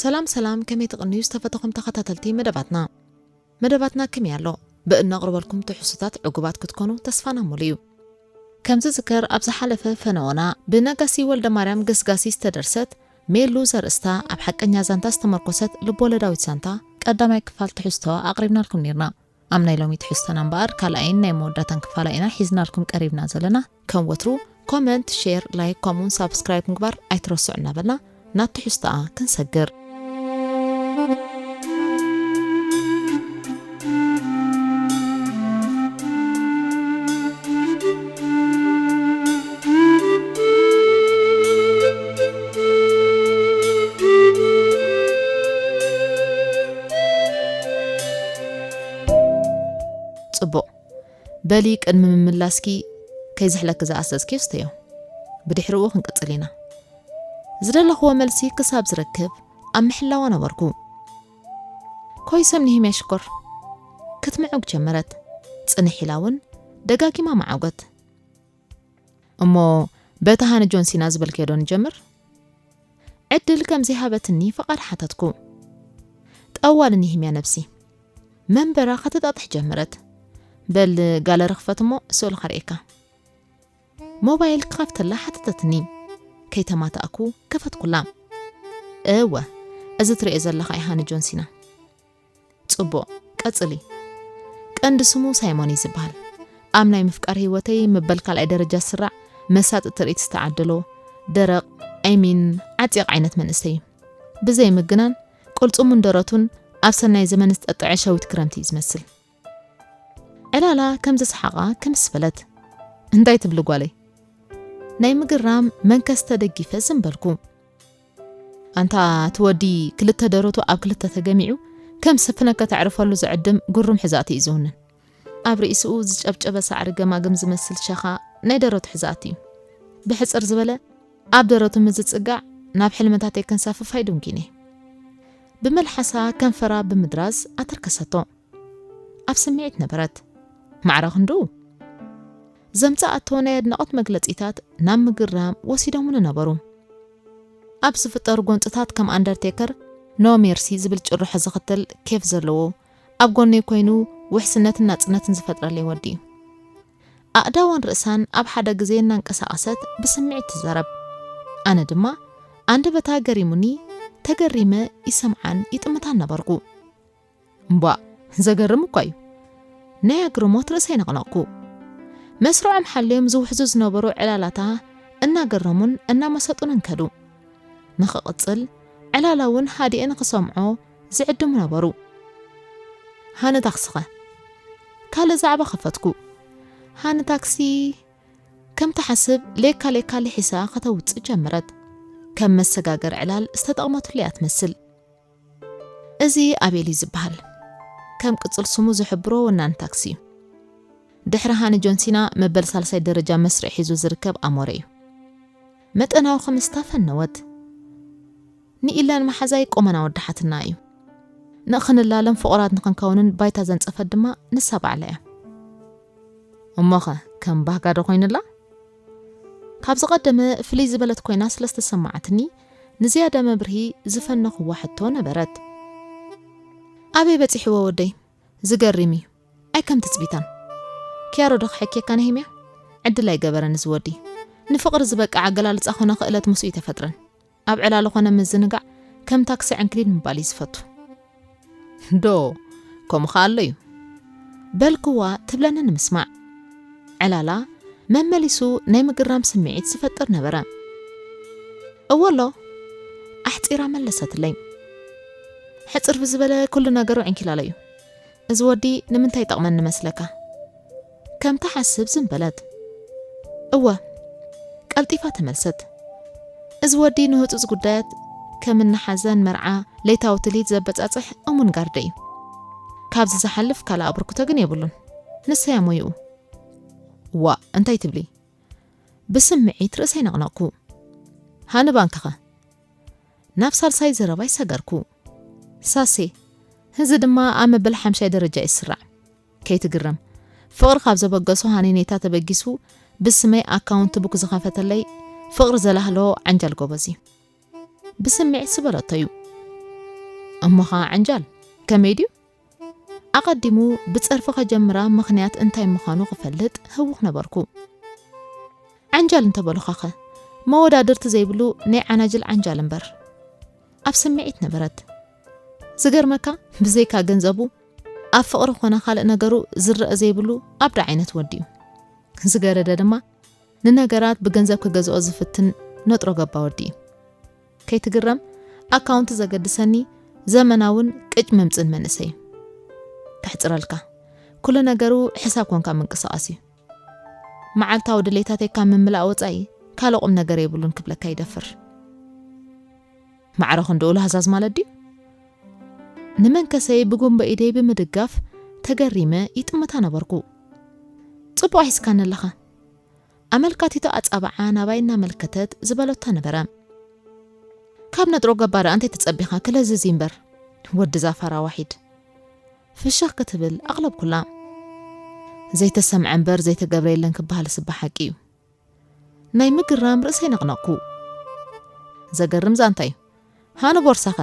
ሰላም ሰላም፣ ከመይ ትቕንዩ ዝተፈተኹም ተኸታተልቲ መደባትና? መደባትና ከመይ ኣሎ? ብእነቕርበልኩም ትሕዝቶታት ዕጉባት ክትኮኑ ተስፋና ሙሉ እዩ። ከም ዝዝከር፣ ኣብ ዝሓለፈ ፈነወና ብነጋሲ ወልደ ማርያም ገስጋሲ ዝተደርሰት ሜሉ ዘርእስታ ኣብ ሓቀኛ ዛንታ ዝተመርኮሰት ልቦለዳዊት ዛንታ ቀዳማይ ክፋል ትሕዝቶ ኣቕሪብናልኩም ኔርና። ኣብ ናይ ሎሚ ትሕዝቶና እምበኣር ካልኣይን ናይ መወዳእታን ክፋላ ኢና ሒዝናልኩም ቀሪብና ዘለና። ከም ወትሩ ኮመንት፣ ሼር፣ ላይክ ከምኡውን ሳብስክራይብ ምግባር ኣይትረስዑ እናበልና ናብ ትሕዝቶኣ ክንሰግር። ጽቡቕ። በሊ ቅድሚ ምምላስኪ ከይዝሕለኪ ዝኣዘዝክዮ ስተዮ። ብድሕሪኡ ክንቅጽል ኢና። ዝደለኽዎ መልሲ ክሳብ ዝረክብ ኣብ ምሕላዋ ነበርኩ። ኮይሰም ንሂምያ ሽኮር ክትምዕግ ጀመረት። ጽንሕ ኢላ እውን ደጋጊማ መዓጎት። እሞ በቲ ሃኒ ጆን ሲና ዝበልክዮ ዶ ንጀምር? ዕድል ከም ዘይሃበትኒ ፍቓድ ሓተትኩ። ጠዋል ንሂምያ ነብሲ መንበራ ከተጣጥሕ ጀመረት። በል ጋለሪ ክፈት እሞ ስእሉ ከርእየካ። ሞባይል ክኸፍተላ ሓተተትኒ። ከይተማታእኩ ከፈትኩላ። እወ፣ እዚ ትርእዮ ዘለኻ እዩ ሃኒ ጆን ሲና። ጽቡቕ፣ ቀጽሊ። ቀንዲ ስሙ ሳይሞን እዩ ዝበሃል። ኣብ ናይ ምፍቃር ህይወተይ መበል ካልኣይ ደረጃ ዝስራዕ መሳጢ ትርኢት ዝተዓደሎ፣ ደረቕ፣ I mean፣ ዓጺቕ ዓይነት መንእሰይ እዩ። ብዘይ ምግናን፣ ቅልጽሙን ደረቱን ኣብ ሰናይ ዘመን ዝጠጥዐ ሸዊት ክረምቲ እዩ ዝመስል። ዕላላ ከም ዘስሓቓ ክምስ በለት። እንታይ ትብሊ ጓለይ? ናይ ምግራም መንከስ ተደጊፈ ዝም በልኩ። ኣንታ እቲ ወዲ ክልተ ደረቱ ኣብ ክልተ ተገሚዑ ከም ስፍነ ከተዕርፈሉ ዝዕድም ጉሩም ሕዛእቲ እዩ ዝውንን። ኣብ ርእስኡ ዝጨብጨበ ሳዕሪ ገማግም ዝመስል ሸኻ ናይ ደረቱ ሕዛእቲ እዩ። ብሕጽር ዝበለ ኣብ ደረቱ ምዝጽጋዕ ናብ ሕልምታተይ ከንሳፍፍ ኣይደንጉን እየ። ብመልሓሳ ከንፈራ ብምድራዝ ኣተርከሰቶ። ኣብ ስምዒት ነበረት። ማዕረ ክንድኡ ዘምጽኣቶ ናይ ኣድናቖት መግለጺታት ናብ ምግራም ወሲዶምኒ ነበሩ። ኣብ ዝፍጠሩ ጎንጽታት ከም ኣንደርቴከር ኖ ሜርሲ ዝብል ጭርሖ ዝኽተል ኬፍ ዘለዎ፣ ኣብ ጎነይ ኮይኑ ውሕስነትን ናጽነትን ዝፈጥረለይ ወዲ እዩ። ኣእዳዋን ርእሳን ኣብ ሓደ ግዜ እናንቀሳቐሰት ብስምዒት ትዛረብ። ኣነ ድማ ኣንደበታ ገሪሙኒ፣ ተገሪመ ይሰምዓን ይጥምታን ነበርኩ። እምቧእ፣ ዘገርም እኳ እዩ። ናይ ኣግርሞት ርእሰይ ነቕነቕኩ። መስርዖም ሓልዮም ዝውሕዙ ዝነበሩ ዕላላታ እናገረሙን እናመሰጡን እንከዱ። ንኽቕጽል፣ ዕላላ እውን ሃዲኤ ንኽሰምዖ ዝዕድሙ ነበሩ። ሃኒ ታክሲኸ? ካልእ ዛዕባ ኸፈትኩ። ሃኒ ታክሲ ከም ትሓስብ ሌካ ሌካ ልሒሳ ከተውጽእ ጀመረት። ከም መሰጋገሪ ዕላል ዝተጠቕመትሉ እያ ትመስል። እዚ ኣቤል እዩ ዝበሃል። ከም ቅጽል ስሙ ዝሕብሮ ወናኒ ታክሲ እዩ። ድሕሪ ሃኒ ጆን ሲና መበል ሳልሳይ ደረጃ መስርዕ ሒዙ ዝርከብ ኣሞረ እዩ። መጠናዊ ክምስታ ፈነወት። ንኢላን መሓዛይ ቆመና ወዳሓትና እዩ። ንኽንላለም ፍቑራት ንኽንከውንን ባይታ ዘንጸፈት ድማ ንሳ ባዕላ እያ። እሞኸ ከም ባህጋ ዶ ኮይኑላ? ካብ ዝቐደመ ፍልይ ዝበለት ኮይና ስለ ዝተሰማዓትኒ፣ ንዝያዳ መብርሂ ዝፈነኽዋ ሕቶ ነበረት። ኣበይ በጺሕዎ ወደይ? ዝገርም እዩ። ኣይ ከም ትጽቢታን። ኪያሮ ዶ ክሕኬካ ነሂምያ? ዕድል ኣይገበረን እዚ ወዲ። ንፍቕሪ ዝበቅዕ ኣገላልጻ ኾነ ክእለት ምስኡ ኣይተፈጥረን። ኣብ ዕላል ኾነ ምዝንጋዕ ከም ታክሲ ዕንክሊል ምባል እዩ ዝፈቱ። ዶ፣ ከምኡ ኸኣ ኣሎ እዩ። በልክዋ ትብለኒ ንምስማዕ። ዕላላ መመሊሱ ናይ ምግራም ስምዒት ዝፈጥር ነበረ። እወ ኣሎ፣ ኣሕጺራ መለሰትለይ። ሕጽር ብዝበለ ኩሉ ነገሩ ዕንኪላለ እዩ። እዚ ወዲ ንምንታይ ይጠቕመኒ መስለካ? ከም ትሓስብ ዝም በለት። እወ፣ ቀልጢፋ ተመልሰት። እዚ ወዲ ንህጹጽ ጉዳያት ከም እኒ ሓዘን፣ መርዓ፣ ለይታዊ ትልሂት ዘበጻጽሕ እሙን ጋርደ እዩ። ካብዚ ዝሓልፍ ካልእ ኣበርክቶ ግን የብሉን። ንሰያ ሞይኡ። ዋእ፣ እንታይ ትብሊ? ብስምዒት ርእሰይ ነቕነቕኩ። ሃኒ ባንክኸ? ናብ ሳልሳይ ዘረባይ ሰገርኩ። ሳሴ፣ እዚ ድማ ኣብ መበል ሓምሻይ ደረጃ ይስራዕ። ከይትግረም፣ ፍቕሪ ካብ ዘበገሶ ሃኒኔታ ተበጊሱ ብስመይ ኣካውንት ቡክ ዝኸፈተለይ ፍቕሪ ዘላህሎ ዓንጃል ጎበዝ እዩ። ብስምዒት ዝበለቶ እዩ። እሞኻ ዓንጃል ከመይ ድዩ? ኣቐዲሙ ብጸርፊ ከጀምራ ምኽንያት እንታይ ምዃኑ ክፈልጥ ህውኽ ነበርኩ። ዓንጃል እንተበሉኻኸ? መወዳድርቲ ዘይብሉ ናይ ዓናጅል ዓንጃል እምበር። ኣብ ስምዒት ነበረት። ዝገርመካ፣ ብዘይካ ገንዘቡ ኣብ ፍቕሪ ኮነ ካልእ ነገሩ ዝረአ ዘይብሉ ኣብዳ ዓይነት ወዲ እዩ። ዝገረደ ድማ ንነገራት ብገንዘብ ክገዝኦ ዝፍትን ነጥሮ ገባ ወዲ እዩ። ከይትግረም፣ ኣካውንቲ ዘገድሰኒ ዘመናውን ቅጭ መምጽን መንእሰይ እዩ። ከሕጽረልካ፣ ኩሉ ነገሩ ሕሳብ ኮንካ ምንቅስቓስ እዩ። መዓልታዊ ድሌታተይ ካብ ምምላእ ወጻኢ ካልእ ቁም ነገር የብሉን ክብለካ ይደፍር። ማዕረ ክንድኡ ለሃዛዝ ማለት ድዩ? ንመንከሰይ ብጉንበ ኢደይ ብምድጋፍ ተገሪመ ይጥምታ ነበርኩ። ጽቡቕ ሒዝካኒ ኣለኻ። ኣመልካቲቶ ኣጻብዓ ናባይ እናመልከተት ዝበለቶ ነበረ። ካብ ነጥሮ ገባር እንታይ ተጸቢኻ ክለዝዚ እምበር፣ ወዲ ዛፋራ ዋሒድ። ፍሽኽ ክትብል ኣቕለብኩላ። ዘይተሰምዐ እምበር ዘይተገብረ የለን ክበሃል ስባ ሓቂ እዩ። ናይ ምግራም ርእሰይ ነቕነቕኩ። ዘገርም ዛንታ እዩ። ሃኑ ቦርሳኸ?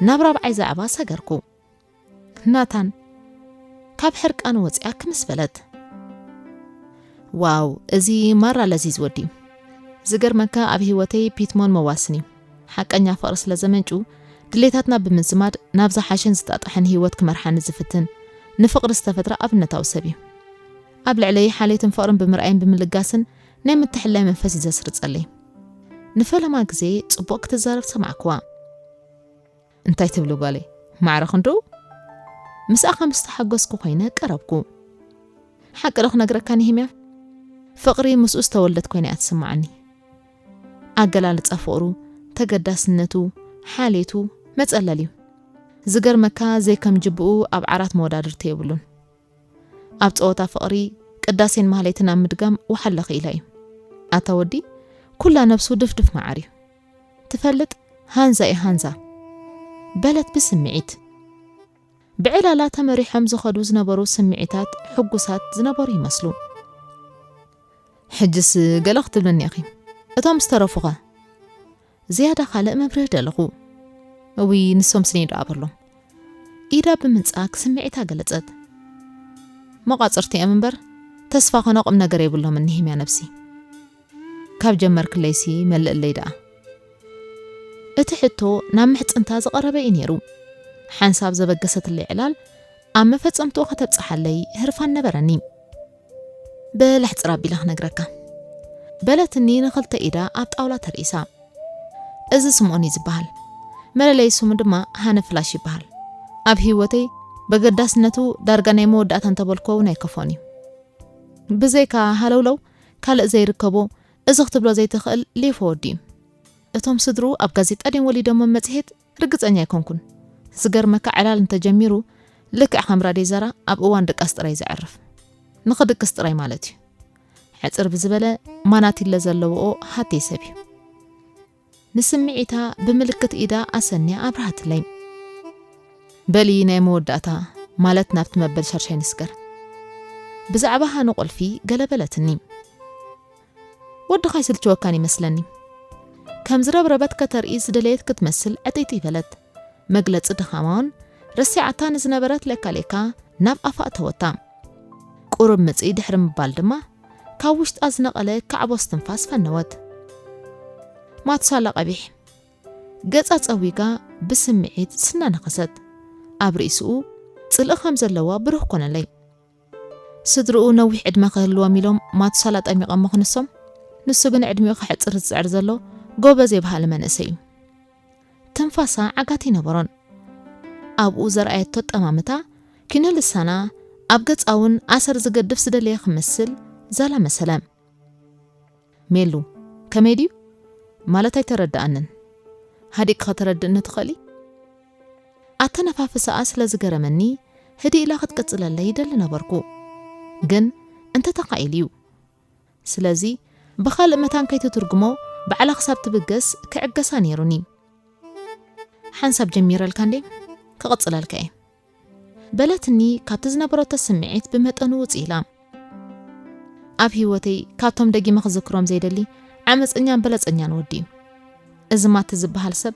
ናብ ራብዓይ ዛዕባ ሰገርኩ። ናታን፣ ካብ ሕርቃን ወጺኣ ክምስ በለት። ዋው፣ እዚ ማራ ለዚዝ ወዲ እዩ። ዝገርመካ ኣብ ህይወተይ ፒትሞን መዋስን እዩ። ሓቀኛ ፍቕሪ ስለ ዘመንጩ፣ ድሌታትና ብምዝማድ ናብ ዝሓሸን ዝጣጣሐን ህይወት ክመርሓኒ ዝፍትን፣ ንፍቕሪ ዝተፈጥረ ኣብነታዊ ሰብ እዩ። ኣብ ልዕለይ ሓልየትን ፍቕርን ብምርኣይን ብምልጋስን ናይ ምትሕልላይ መንፈስ እዩ ዘስርጸለይ። ንፈለማ ግዜ ጽቡቕ ክትዛረብ ሰማዕክዋ። እንታይ ትብሊ ጓለይ? ማዕረ ክንድኡ? ምስኣ ከም ዝተሓጎስኩ ኮይነ ቀረብኩ። ሓቂ ዶ ክነግረካ ንሂምያ? ፍቕሪ ምስኡ ዝተወልደት ኮይና እያ ትስምዓኒ። ኣገላልጻ ፍቕሩ፣ ተገዳስነቱ፣ ሓልየቱ መጸለል እዩ። ዝገርመካ ዘይከም ጅብኡ ኣብ ዓራት መወዳድርቲ የብሉን። ኣብ ጸወታ ፍቕሪ ቅዳሴን ማህሌትን ኣብ ምድጋም ወሓለ ክኢላ እዩ። ኣታ ወዲ፣ ኩላ ነብሱ ድፍድፍ መዓር እዩ። ትፈልጥ፣ ሃንዛ እዩ ሃንዛ። በለት ብስምዒት። ብዕላላ ተመሪሖም ዝኸዱ ዝነበሩ ስምዒታት ሕጉሳት ዝነበሩ ይመስሉ። ሕጅስ ገለ ክትብልኒ ኢኺ። እቶም ዝተረፉኸ? ዝያዳ ካልእ መብርህ ደለኹ። እውይ፣ ንሶም ስኒ ዶ ኣበሎም። ኢዳ ብምንጻግ ስምዒታ ገለጸት። መቋጽርቲ እዮም እምበር፣ ተስፋ ኮነ ቁም ነገር የብሎም እኒህም እያ ነብሲ። ካብ ጀመርክለይሲ መልእለይ ደኣ። እቲ ሕቶ ናብ ምሕጽንታ ዝቐረበ እዩ ነይሩ። ሓንሳብ ዘበገሰትለይ ዕላል ኣብ መፈጸምትኡ ከተብጽሓለይ ህርፋን ነበረኒ። በል ኣሕጽር ኣቢለ ክነግረካ። በለትኒ ንኽልተ ኢዳ ኣብ ጣውላ ተርኢሳ። እዚ ስምኦን እዩ ዝበሃል። መለለይ ስሙ ድማ ሃነ ፍላሽ ይበሃል። ኣብ ህይወተይ በገዳስነቱ ዳርጋ ናይ መወዳእታ እንተበልኮ እውን ኣይከፎን እዩ። ብዘይካ ሃለውለው ካልእ ዘይርከቦ፣ እዚ ክትብሎ ዘይትኽእል ሌፎ ወዲ እዩ። እቶም ስድርኡ ኣብ ጋዜጣ ድዮም ወሊዶሞ መጽሔት ርግጸኛ ኣይኮንኩን። ዝገርመካ ዕላል እንተጀሚሩ ልክዕ ከም ራድዮ ዘራ ኣብ እዋን ድቃስ ጥራይ ዘዕርፍ። ንኽድቅስ ጥራይ ማለት እዩ። ሕጽር ብዝበለ ማናቲለ ዘለዎኦ ሃቴ ሰብ እዩ። ንስምዒታ ብምልክት ኢዳ ኣሰንያ ኣብርሃትለይ። በሊ ናይ መወዳእታ ማለት ናብቲ መበል ሻርሻይ ንስገር። ብዛዕባ ሃኒ ቁልፊ ገለ በለትኒ። ወድኻ ኣይስልችወካን ይመስለኒ። ከም ዝረብረበት ከተርኢ ዝደለየት ክትመስል ዕጥይቲ በለት። መግለጺ ድኻማውን ረሲዓታ ንዝነበረት ሌካ ሌካ ናብ ኣፋ እተወታ። ቁሩብ ምጽኢ ድሕሪ ምባል ድማ ካብ ውሽጣ ዝነቐለ ካዕቦ እስትንፋስ ፈነወት። ማቱሳላ ቀቢሕ። ገጻ ጸዊጋ ብስምዒት ስና ነኸሰት። ኣብ ርእስኡ ጽልኢ ከም ዘለዋ ብሩህ ኮነለይ። ስድርኡ ነዊሕ ዕድመ ክህልዎም ኢሎም ማቱሳላ ጠሚቖሞ ክንሶም፣ ንሱ ግን ዕድሚኡ ክሕጽር ዝጽዕር ዘሎ ጎበዝ የብሃሊ መንእሰይ እዩ። ትንፋሳ ዓጋት ኣይነበሮን። ኣብኡ ዘርኣየቶ ኣጠማምታ ኪነ ልሳና ኣብ ገጻ እውን ኣሰር ዝገድፍ ዝደለየ ክመስል ዛላ መሰለ። ሜሉ፣ ከመይ ድዩ? ማለት ኣይተረድኣንን። ሃዲእኪ ከተረድእኒ ትኽእሊ? ኣተነፋፍሳኣ ስለ ዝገረመኒ ህድእ ኢላ ክትቅጽለለይ ይደሊ ነበርኩ። ግን እንተተኻኢሉ እዩ። ስለዚ ብኻልእ መታን ከይትትርጉሞ ባዕላ ክሳብ ትብገስ ክዕገሳ ነይሩኒ። ሓንሳብ ጀሚረልካ እንዴ? ክቕጽለልካ እየ። በለትኒ ካብቲ ዝነበረቶ ስምዒት ብመጠኑ ውጽእ ኢላ። ኣብ ህይወተይ ካብቶም ደጊመ ክዝክሮም ዘይደሊ ዓመጸኛን በለጸኛን ወዲ እዩ። እዚ ማቲ ዝበሃል ሰብ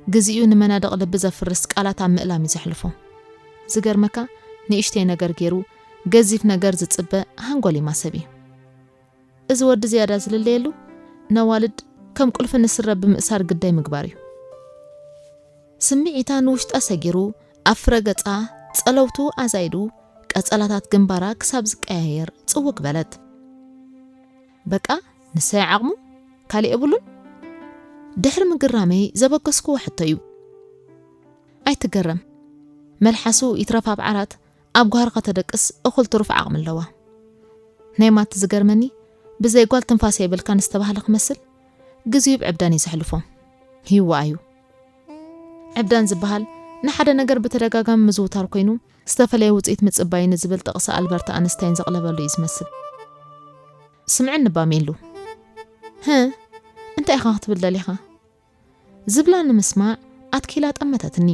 ግዜኡ ንመናድቕ ልቢ ዘፍርስ ቃላት ኣብ ምእላም እዩ ዘሕልፎ። ዝገርመካ፣ ንእሽተይ ነገር ገይሩ ገዚፍ ነገር ዝጽበ ሃንጎሊማ ሰብ እዩ። እዚ ወዲ ዝያዳ ዝልለየሉ፣ ነዋልድ ከም ቁልፊ ንስረ ብምእሳር ግዳይ ምግባር እዩ። ስምዒታ ንውሽጣ ሰጊሩ፣ ኣብ ፍረ ገጻ ጸለውቱ ኣዛይዱ፣ ቀጸላታት ግንባራ ክሳብ ዝቀያየር ጽውግ በለት። በቃ፣ ንሰይ ዓቕሙ ካልእ የብሉን? ድሕሪ ምግራመይ ዘበገስክዎ ሕቶ እዩ። ኣይትገረም። መልሓሱ ይትረፍ ኣብ ዓራት፣ ኣብ ጓህሪ ከተደቅስ እኹል ትሩፍ ዓቕሚ ኣለዋ። ናይ ማቲ ዝገርመኒ፣ ብዘይ ጓል ትንፋስ የብልካን ዝተባህለ ክመስል፣ ግዜኡ ብዕብዳን እዩ ዘሕልፎ። ይዋኣዩ። ዕብዳን ዝበሃል ንሓደ ነገር ብተደጋጋሚ ምዝውታር ኮይኑ፣ ዝተፈለየ ውጽኢት ምጽባይ ንዝብል ጥቕሲ ኣልበርት ኣንስታይን ዘቕለበሉ እዩ ዝመስል። ስምዕኒ እባ ሜሉ። "ህ፣ እንታይ ኢኻ ክትብል ደሊኻ?" ዝብላ ንምስማዕ ኣትኪላ ጠመተትኒ።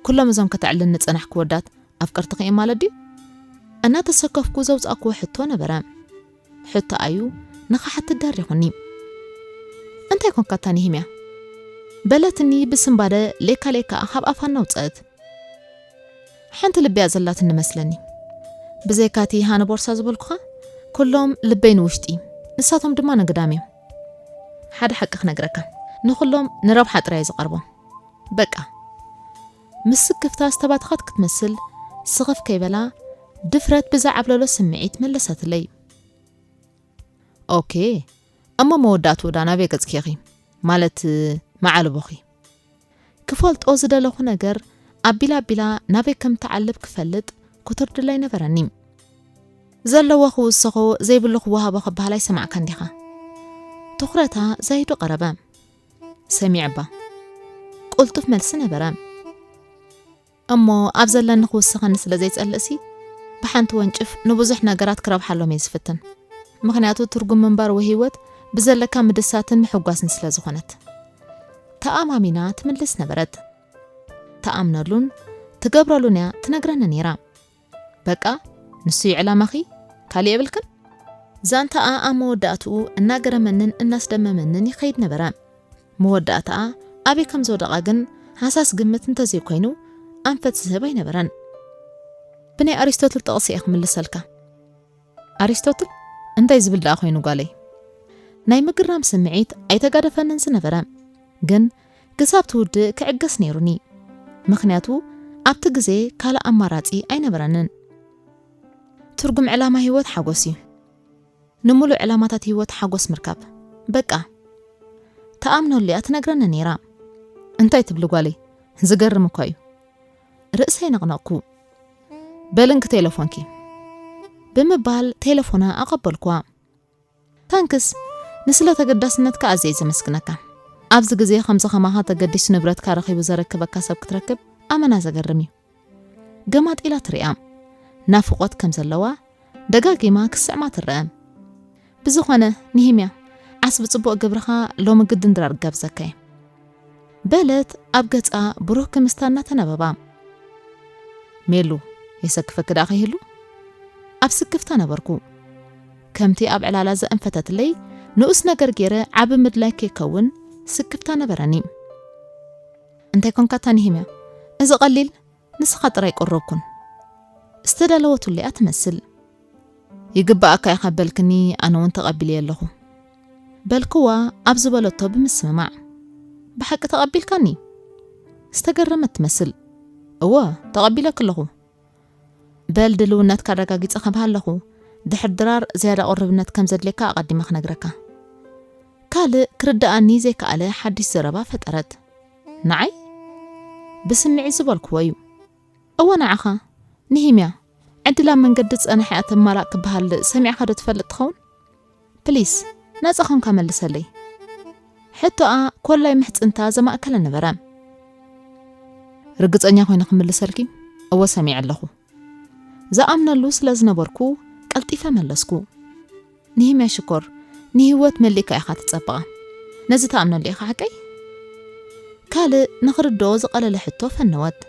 "ኩሎም እዞም ከተዕልኒ ዝጸናሕኪ ወዳት ኣፍቀርትኺ እዮም ማለት ድዩ?" እናተሰከፍኩ ዘውጻእክዎ ሕቶ ነበረ። ሕቶ ኣዩ ንኽሓትት ደሪኹኒ። "እንታይ ኮንካታ ንሂምያ?" በለትኒ ብስንባደ ሌካ ሌካ ካብ ኣፋ እናውጸእት። "ሓንቲ ልቢ እያ ዘላትኒ መስለኒ። ብዘይካቲ ሃኒ ቦርሳ ዝበልኩኻ፣ ኩሎም ልበይ ንውሽጢ፣ ንሳቶም ድማ ንግዳም እዮም። ሓደ ሓቂ ክነግረካ፣ ንኹሎም ንረብሓ ጥራይ እየ ዝቐርቦም። በቃ።" ምስ ስክፍታ ዝተባተኸት ክትመስል፣ ስኽፍ ከይበላ፣ ድፍረት ብዝዓብለሎ ስምዒት መለሰትለይ። "ኦኬ፣ እሞ መወዳእትኡ ዳ ናበይ ገጽኪ ኢኺ? ማለት፣ መዓልቦኺ?" ክፈልጦ ዝደለኹ ነገር ኣቢላ ኣቢላ ናበይ ከም ትዓልብ ክፈልጥ ክቱር ድላይ ነበረኒ። "ዘለዎ ክውስኾ፣ ዘይብሉ ክወሃቦ" ክበሃል ኣይሰማዕካን ዲኻ? ትኹረታ ዛይዱ ቀረበ። ሰሚዐባ። ቅልጡፍ መልሲ ነበረ። "እሞ ኣብ ዘለኒ ክውስኸኒ ስለ ዘይጸልእሲ፣ ብሓንቲ ወንጭፍ ንብዙሕ ነገራት ክረብሓሎም እየ ዝፍትን። ምኽንያቱ ትርጉም ምንባር ወይ ህይወት ብዘለካ ምድሳትን ምሕጓስን ስለ ዝኾነት።" ተኣማሚና ትምልስ ነበረት። ትኣምነሉን ትገብረሉን እያ ትነግረኒ ነይራ። "በቃ፣ ንሱ እዩ ዕላማኺ? ካልእ የብልክን?" ዛንታኣ ኣብ መወዳእትኡ እናገረመንን እናስደመመንን ይኸይድ ነበረ። መወዳእታኣ ኣበይ ከም ዝወደቐ ግን ሃሳስ ግምት እንተዘይኮይኑ ኣንፈት ዝህብ ኣይነበረን። "ብናይ ኣሪስቶትል ጥቕሲ እየ ክምልሰልካ።" "ኣሪስቶትል እንታይ ዝብል ደኣ ኮይኑ ጓለይ?" ናይ ምግራም ስምዒት ኣይተጋደፈንን ዝነበረ፣ ግን ክሳብ ትውድእ ክዕገስ ነይሩኒ። ምኽንያቱ ኣብቲ ግዜ ካልእ ኣማራጺ ኣይነበረንን። "ትርጉም ዕላማ ህይወት ሓጎስ እዩ። ንምሉእ ዕላማታት ህይወት ሓጎስ ምርካብ። በቃ።" ተኣምነሉ እያ ትነግረኒ ነይራ። "እንታይ ትብሊ ጓለይ? ዝገርም እኳ እዩ።" ርእሰይ ነቕነቕኩ። "በልንኪ ቴሌፎንኪ" ብምባል ቴሌፎና ኣቐበልኩዋ። "ታንክስ፣ ንስለ ተገዳስነትካ ኣዝየ ዘመስግነካ። ኣብዚ ግዜ ከምዚ ከማኻ ተገዲሱ ንብረትካ ረኺቡ ዘረክበካ ሰብ ክትረክብ ኣመና ዘገርም እዩ።" ገማጢላ ትሪኣ። ናፍቖት ከም ዘለዋ ደጋጊማ ክስዕማ ትረአ። "ብዝኾነ፣ ንሂምያ፣ ዓስቢ ጽቡቕ ግብርኻ ሎሚ ግድን ድራር ክጋብዘካ እየ" በለት ኣብ ገጻ ብሩህ ክምስታ እናተነበባ። "ሜሉ፣ የሰክፈኪ ደኣ ከይህሉ?" ኣብ ስክፍታ ነበርኩ። ከምቲ ኣብ ዕላላ ዘእንፈተትለይ ንኡስ ነገር ገይረ ዓቢ ምድላይ ከይከውን ስክፍታ ነበረኒ። "እንታይ ኮንካታ ንሂምያ? እዚ ቀሊል፣ ንስኻ ጥራይ ቀረብኩን። ዝተዳለወትሉ እያ ትመስል። ይግባኣካ ኢኻ በልክኒ፣ ኣነ እውን ተቐቢለዮ ኣለኹ" በልክዋ ኣብ ዝበለቶ ብምስምማዕ። "ብሓቂ ተቐቢልካኒ?" ዝተገረመት ትመስል። "እወ፣ ተቐቢለኪ ኣለኹ። በል ድልውነትካ ኣረጋጊጸ ክብሃ ኣለኹ። ድሕሪ ድራር ዝያዳ ቁርብነት ከም ዘድልየካ ኣቐዲመ ክነግረካ።" ካልእ ክርድኣኒ ዘይከኣለ ሓድሽ ዘረባ ፈጠረት። "ንዓይ?" ብስምዒት ዝበልክዎ እዩ። "እወ ንዓኻ። ንሂምያ፣ ዕድል ኣብ መንገዲ ዝጸንሐ እያ ተማላእ ክበሃል ሰሚዕካ ዶ ትፈልጥ ትኸውን? ፕሊስ፣ ናጻ ኾንካ መልሰለይ።" ሕቶኣ ኮላይ ምሕጽንታ ዘማእከለ ነበረ። "ርግጸኛ ኮይነ ክምልሰልኪ?" "እወ ሰሚዐ ኣለኹ።" ዝኣምነሉ ስለ ዝነበርኩ ቀልጢፈ መለስኩ። "ንሂምያ ሽኮር፣ ንህይወት መሊእካ ኢኻ ትጸብቓ። ነዚ ትኣምነሉ ኢኻ ሓቀይ?" ካልእ ንኽርድኦ ዝቐለለ ሕቶ ፈነወት።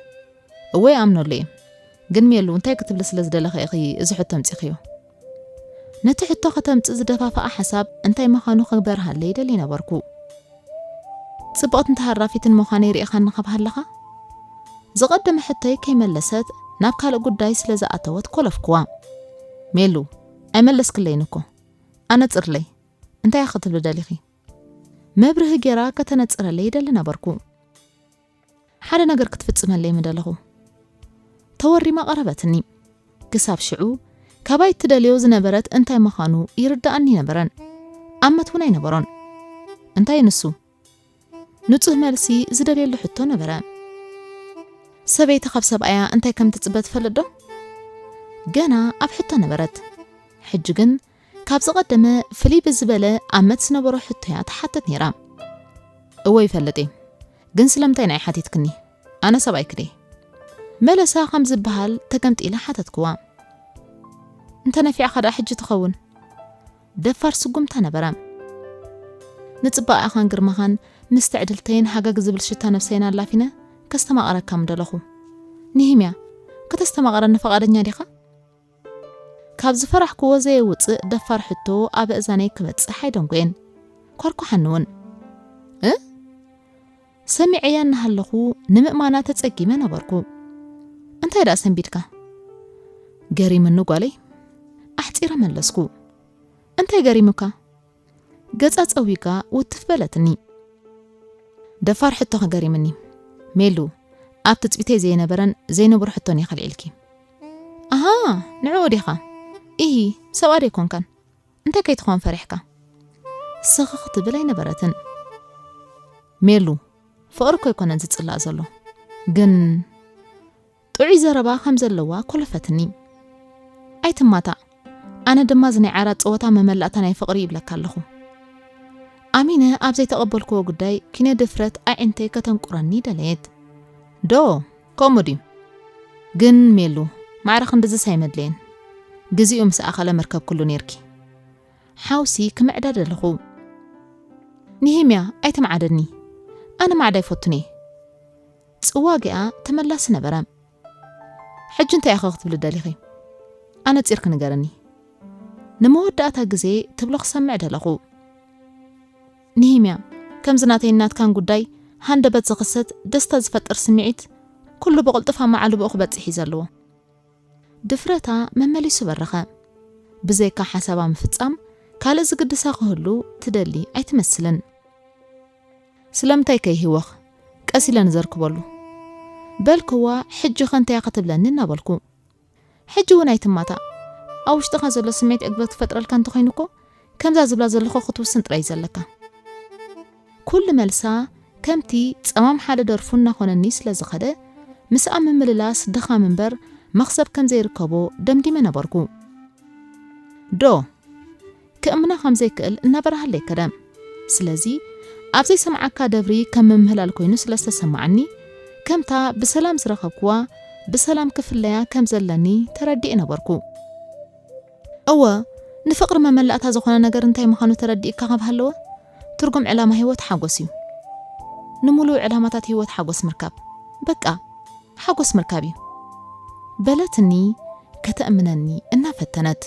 "እወ ይኣምነሉ እየ። ግን ሜሉ፣ እንታይ ክትብሊ ስለ ዝደለኺ ኢኺ እዚ ሕቶ ኣምጺኽዮ?" ነቲ ሕቶ ከተምጽእ ዝደፋፍኣ ሓሳብ እንታይ ምዃኑ ክበርሃለይ ደልየ ነበርኩ። ጽብቕትን ተሃራፊትን ምዃነይ ርኢኻኒ ካብ ሃለኻ? ዝቐደመ ሕቶይ ከይመለሰት ናብ ካልእ ጉዳይ ስለ ዝኣተወት ኮለፍኩዋ። ሜሉ፣ ኣይመለስክለይን እኮ። ኣነጽርለይ። እንታይ ኢኺ ክትብሊ ደሊኺ? መብርሂ ጌራ ከተነጽረለይ ይደሊ ነበርኩ። ሓደ ነገር ክትፍጽመለይ ምደለኹ። ተወሪማ ቀረበትኒ። ክሳብ ሽዑ ካባይ ትደልዮ ዝነበረት እንታይ ምዃኑ ይርድኣኒ ነበረን። ኣመት እውን ኣይነበሮን። እንታይ ንሱ? ንጹህ መልሲ ዝደልየሉ ሕቶ ነበረ። ሰበይቲ ካብ ሰብኣያ እንታይ ከም ትጽበ ትፈልጥ ዶ? ገና ኣብ ሕቶ ነበረት። ሕጂ ግን ካብ ዝቐደመ ፍልይ ብዝበለ ኣመት ዝነበሮ ሕቶያ ትሓተት ነይራ። እወ ይፈልጥ እየ፣ ግን ስለምንታይ ንዓይ ሓቲትክኒ? ኣነ ሰብኣይኪ ድየ? መለሳ ከም ዝበሃል ተገምጢለ ሓተትክዋ። እንተ ነፊዕኻ ደኣ ሕጂ ትኸውን? ደፋር ስጉምታ ነበረ። ንጽባቐኻን ግርማኻን ምስ ትዕድልተይን ሃገግ ዝብል ሽታ ነብሰይን ኣላፊነ ከስተማቕረካ ምደለኹ። ንሂምያ፣ ከተስተማቕረኒ ፈቓደኛ ዲኻ? ካብ ዝፈራሕክዎ ዘየውጽእ ደፋር ሕቶ ኣብ ኣእዛነይ ክበጽሕ ኣይደንጎየን። ኳርኩሓኒ እውን። እ? ሰሚዐያ እናሃለኹ ንምእማና ተጸጊመ ነበርኩ። እንታይ ደኣ ሰንቢድካ? ገሪምኒ ጓለይ። ኣሕጺረ መለስኩ። እንታይ ገሪሙካ? ገጻ ጸዊጋ ውትፍ በለትኒ። ደፋር ሕቶኺ ገሪምኒ። ሜሉ፣ ኣብ ትጽቢተይ ዘይነበረን ዘይንቡር ሕቶን እየ ከልዒልኪ። ኣሃ፣ ንዕኡ ዲኻ? ኢሂ፣ ሰብኣ ዶ ኣይኮንካን? እንታይ ከይትኾን ፈሪሕካ? ስኽኽ ትብል ኣይነበረትን። ሜሉ፣ ፍቕሪ እኮ ኣይኮነን ዝጽላእ ዘሎ። ግን ጥዑይ ዘረባ ከም ዘለዋ ኮለፈትኒ። ኣይትማታእ፣ ኣነ ድማ እዚ ናይ ዓራት ጸወታ መመላእታ ናይ ፍቕሪ ይብለካ ኣለኹ። ኣሚነ ኣብ ዘይተቐበልክዎ ጉዳይ ኪነ ድፍረት ኣዒንተይ ከተንቁረኒ ደለየት። ዶ፣ ከምኡ ድዩ? ግን ሜሉ፣ ማዕረ ክንድዝስ ኣይመድለየን። ግዜኡ ምስ ኣኸለ መርከብክሉ ኔርኪ። ሓውሲ ክምዕዳ ደለኹ። ንሂምያ፣ ኣይትምዓደኒ። ኣነ ማዕዳ ኣይፈቱን እየ። ጽዋግኣ ተመላሲ ነበረ። ሕጂ እንታይ ኢኺ ክትብሊ ደሊኺ? ኣነጺርኪ ንገርኒ። ንመወዳእታ ግዜ ትብሎ ክሰምዕ ደለኹ። ንሂምያ፣ ከምዚ ናተይን ናትካን ጉዳይ ሃንደበት ዝኽሰት ደስታ ዝፈጥር ስምዒት ኩሉ ብቕልጡፍ ኣመዓልብኡ ክበጽሕ እዩ ዘለዎ። ድፍረታ መመሊሱ በረኸ። ብዘይካ ሓሳባ ምፍጻም ካልእ ዝግድሳ ክህሉ ትደሊ ኣይትመስልን። ስለምንታይ ከይህወኽ? ቀስ ኢለ ንዘርክበሉ። በልክዋ፣ ሕጂ ኸ እንታይ እያ ክትብለኒ እናበልኩ። ሕጂ እውን ኣይትማታእ። ኣብ ውሽጥኻ ዘሎ ስምዒት ዕግበት ክፈጥረልካ እንተኾይኑ እኮ፣ ከምዛ ዝብላ ዘለኹ ክትውስን ጥራይ እዩ ዘለካ። ኩሉ መልሳ ከምቲ ጸማም ሓደ ደርፉ እናኾነኒ ስለ ዝኸደ፣ ምስኣ ምምልላስ ድኻም እምበር መኽሰብ ከም ዘይርከቦ ደምዲመ ነበርኩ። ዶ፣ ክእምና ከም ዘይክእል እናበርሃለይ ከደ። ስለዚ፣ ኣብ ዘይሰምዓካ ደብሪ ከም ምምህላል ኮይኑ ስለ ዝተሰማዓኒ፣ ከምታ ብሰላም ዝረኸብክዋ፣ ብሰላም ክፍለያ ከም ዘለኒ ተረዲኤ ነበርኩ። እወ፣ ንፍቕሪ መመላእታ ዝኾነ ነገር እንታይ ምዃኑ ተረዲእካ ካብ ሃለወ፣ ትርጉም ዕላማ ህይወት ሓጎስ እዩ። ንምሉእ ዕላማታት ህይወት ሓጎስ ምርካብ። በቃ፣ ሓጎስ ምርካብ እዩ። በለትኒ ከተእምነኒ እናፈተነት።